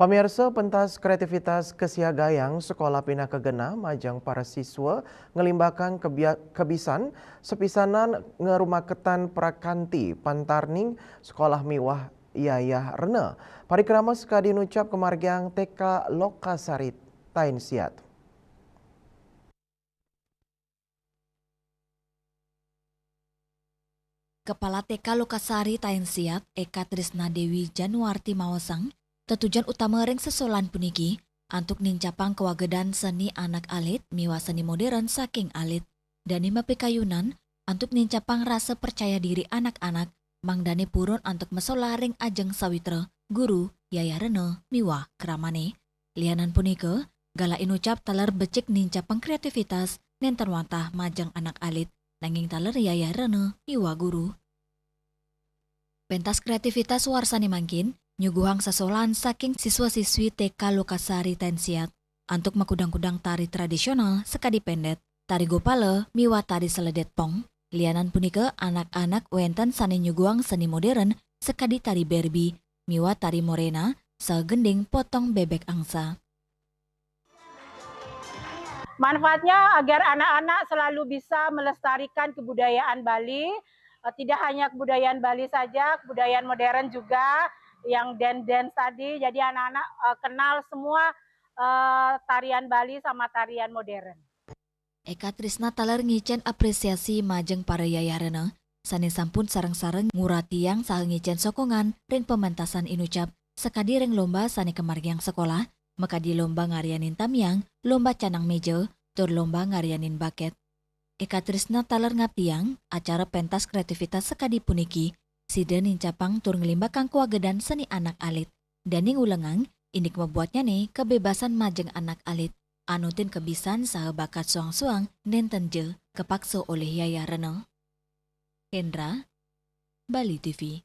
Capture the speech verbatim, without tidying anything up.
Pamirsa, pentas kreativitas kesiagayang sekolah pinaka genah majeng para siswa ngelimbakang kebia-, kebisan sepisanan ngerumaketan prakanti pantarning sekolah miwah yayah rena. Parikrama sekadi nucap kemargiang T K Lokasari Tainsiat. Kepala T K Lokasari Tainsiat, Eka Trisna Dewi Januarti maosang, tetujon utama ring sesolahan puniki antuk nincapang kawagedan seni anak alit miwah seni modern saking alit. Dane mapikayunan antuk nincapang rasa percaya diri anak-anak, mangdane purun antuk masolah ring ajeng sawitra, guru, yayah rena, miwah kramane. Lianan punika, galah inucap taler becik nincapang kreativitas nenten wantah majeng anak alit, nanging taler yayah rena miwah guru. Pentas kreativitas warsane mangkin nyuguhang sesolahan saking siswa-siswi T K Lokasari Tainsiat antuk makudang-kudang tari tradisional sekadi pendet, tari gopala, miwah tari seledet pong. Lianan punika, anak-anak wenten sane nyuguhang seni modern sekadi tari Barbie, miwah tari Morena, saha gending potong bebek angsa. Manfaatnya agar anak-anak selalu bisa melestarikan kebudayaan Bali, eh, tidak hanya kebudayaan Bali saja, kebudayaan modern juga, yang dance-dance tadi. Jadi anak-anak, eh, kenal semua, eh, tarian Bali sama tarian modern. Eka Trisna taler ngicen apresiasi majeng para yayah rena, sane sampun sareng-sareng nguratiang saha ngicen sokongan ring pementasan inucap, sakadi ring lomba sane kamargiang sekolah, makadi lomba ngaryanin tamiang, lomba canang meja, tur lomba ngaryanin baket. Eka Trisna taler ngaptiang, acara pentas kreativitas sakadi puniki, sida nincapang tur nglimbakang kawagedan seni anak alit, dane ngulengang indik mabuatnyane kabebasan majeng anak alit, anutin kebisan saha bakat suang-suang nenten ja kapaksa olih yayah rena. Hendra, Bali T V.